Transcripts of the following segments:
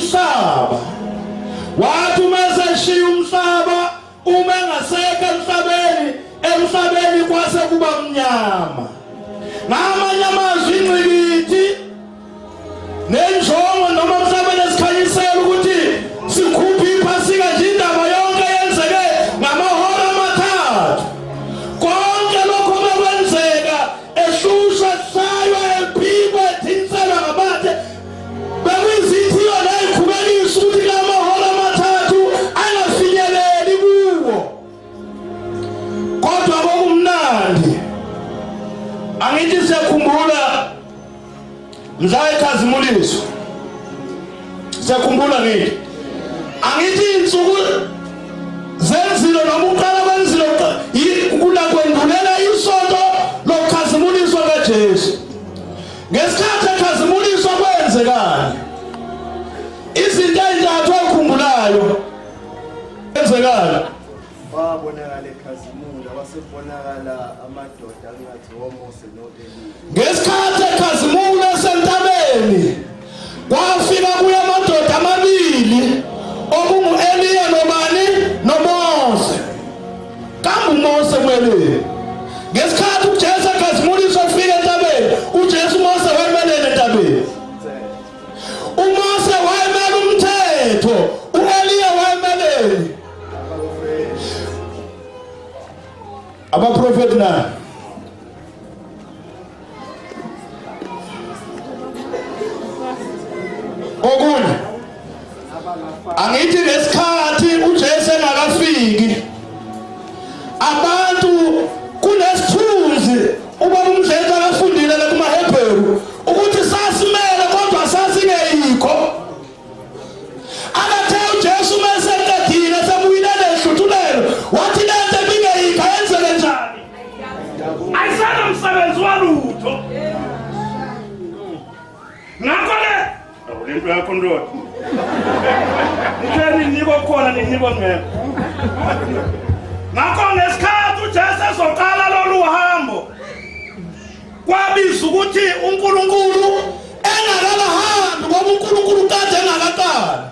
umhlaba. Wathi uma eseshiya umhlaba, uma engasekho emhlabeni, emhlabeni kwase kuba mnyama. Ngamanye amazwi ingqikithi nenjongo noma mhlawumbe nesikhanyisela ukuthi sikhuphe iphasika nje, indaba yonke yenzeke ngamahora amathathu. Konke lokho bekwenzeka ehlushwa, eshaywa, ephikwa, ethinselwa ngamathe, bekuyizithiyo nezikhubekisa ukuthi la mahora amathathu angafinyeleli kuwo. Kodwa kokumnandi, angithi siyakhumbula mhla ekhazimuliswa, siyakhumbula ngithi, angithi insuku zenzilo noma uqala kwenzilo kula kwendulela isonto lokukhazimuliswa kaJesu. Ngesikhathi ekhazimuliswa kwenzekani? Izinto ezintathu okhumbulayo kwenzekani? Wabonakala ekhazimula, kwasekubonakala amadoda angathi oMose no-Eliya. Ngesikhathi ekhazimula esentabeni, kwafika kuye amadoda amabili okungu-Eliya nobani? NoMose. Kambe uMose kuEliya? Ngesikhathi uJesu ekhazimuliswa efika entabeni, uJesu, uMose wayemelele entabeni. UMose wayemele umthetho, u-Eliya wayemelele abaprofeti na. Okunye, angithi ngesikhathi uJesu engakafiki, abantu kunesithunzi ubaba uMdletshe akafundile le kumaHebheru ukuthi sasimele kodwa sasingeyikho. Akathe uJesu uma eseqedile sebuyile nehluthulelo, wathi lento ebingeyikho ayenzeke njani? Ayisenamsebenzi walutho. Ngakho-ke lento yakho ndoda, nithe ninikwa khona, ninikwa ngekho. Ngakho ngesikhathi uJesu ezoqala lolu hambo, kwabiza ukuthi uNkulunkulu engakalahambi, ngoba uNkulunkulu kade engakaqali,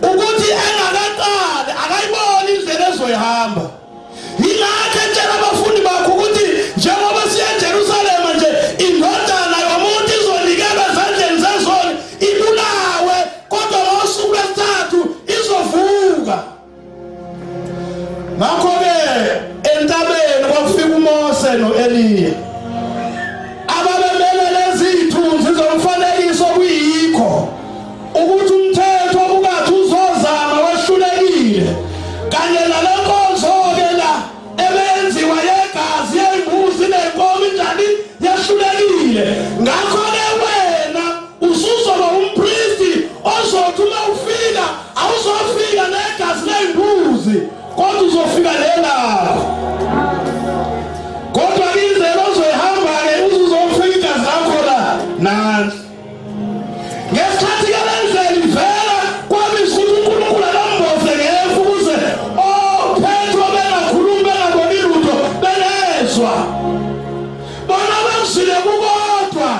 ukuthi engakaqali akayiboni indlela ezoyihamba. Yingakho etshela abafundi bakhe ukuthi njengoba siya eJerusalema nje, indodana yomuntu izonikelwa ezandleni zezoni, ibulawe, kodwa ngosuku lwesithathu izovuka. Ngakho-ke entabeni kwakufika uMose no-Eliya ababemele lezi zithunzi zomfanekiso, kuyikho ukuthi umthetho obukade uzozama wehlulekile, kanye nale nkonzo-ke la ebeyenziwa yegazi yey'mbuzi ney'nkomo injani yehlulekile. Ngakho-ke wena usuzoba umpristi ozothi uma ufika, awuzofika negazi ley'mbuzi, kodwa uzofika nelakho. Kodwa indlela ozoyihamba-ke uzuzofika igazi lakho la nansi. Ngesikhathi ke le ndlela ivela, kwabizwa ukuthi uNkulunkulu akamboze ngefu ukuze oPetro bengakhulumi, bengaboni lutho, bengezwa. Bona bakuzwile kukodwa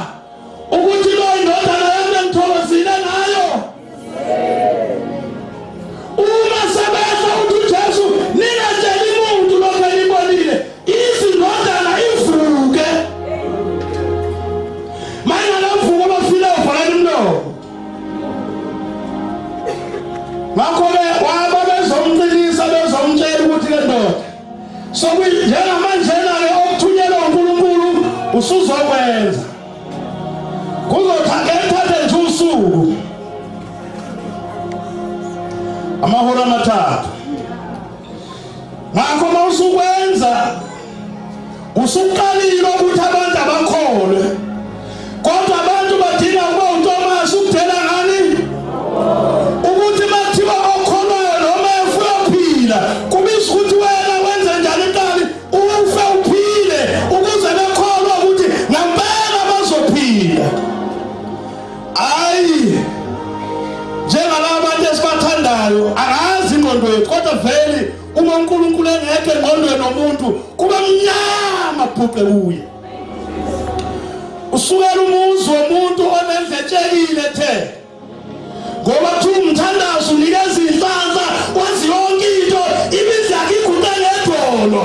ukuthi lo indodana yami engithokozile ngayo. Uma sebehla uthi uJesu, ningatsheli muntu lokho enibonile, izindodana ivuke. Mayingakavuka abafile, uvalani umlomo. Ngakho-ke waba bezomqinisa, bezomtshela ukuthi le ndoda sokunjengamanjena-ke okuthunyelwe uNkulunkulu usuzokwenza, kuzothatha ethathe nje usuku, amahora amathathu. Ngakho uma usukwenza, usuqalile ukuthi abantu abakholwe, kodwa abantu badinga ukuba uTomas ukudela ngani ukuthi makuthiwa okholwayo noma efa uyophila, kubiza ukuthi wena wenze njani qali ufe uphile ukuze bekholwa ukuthi ngempela bazophila. Hayi njengalaba bantu esibathandayo, angazi ingqondo yethu, kodwa vele uma uNkulunkulu engekho engqondweni nomuntu kuba mnyama bhuqe kuye. Usukela umuzi womuntu onendletshekile the. Ngoba kuthiwa umthandazo unikeza inhlanhla, wazi yonke into, imizi yakhe iguqe ngedolo.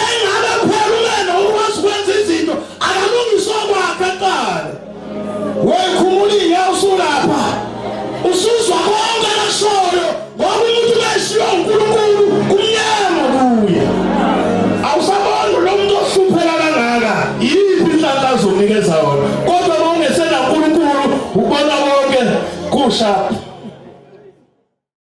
Engabe phela umene ukwazi ukwenza izinto, akalungiswa kwakhe kuqala. Wekhumula iy'nyawo usulapha, usuzwa konke akushoyo, ngoba umuntu ubeshiywa uNkulunkulu kumnyama kuye. Awusaboni lo muntu ohlupheka kangaka, yiphi inhlanhla azokunikeza yona? Kodwa uma ungesena uNkulunkulu ubona konke kusha.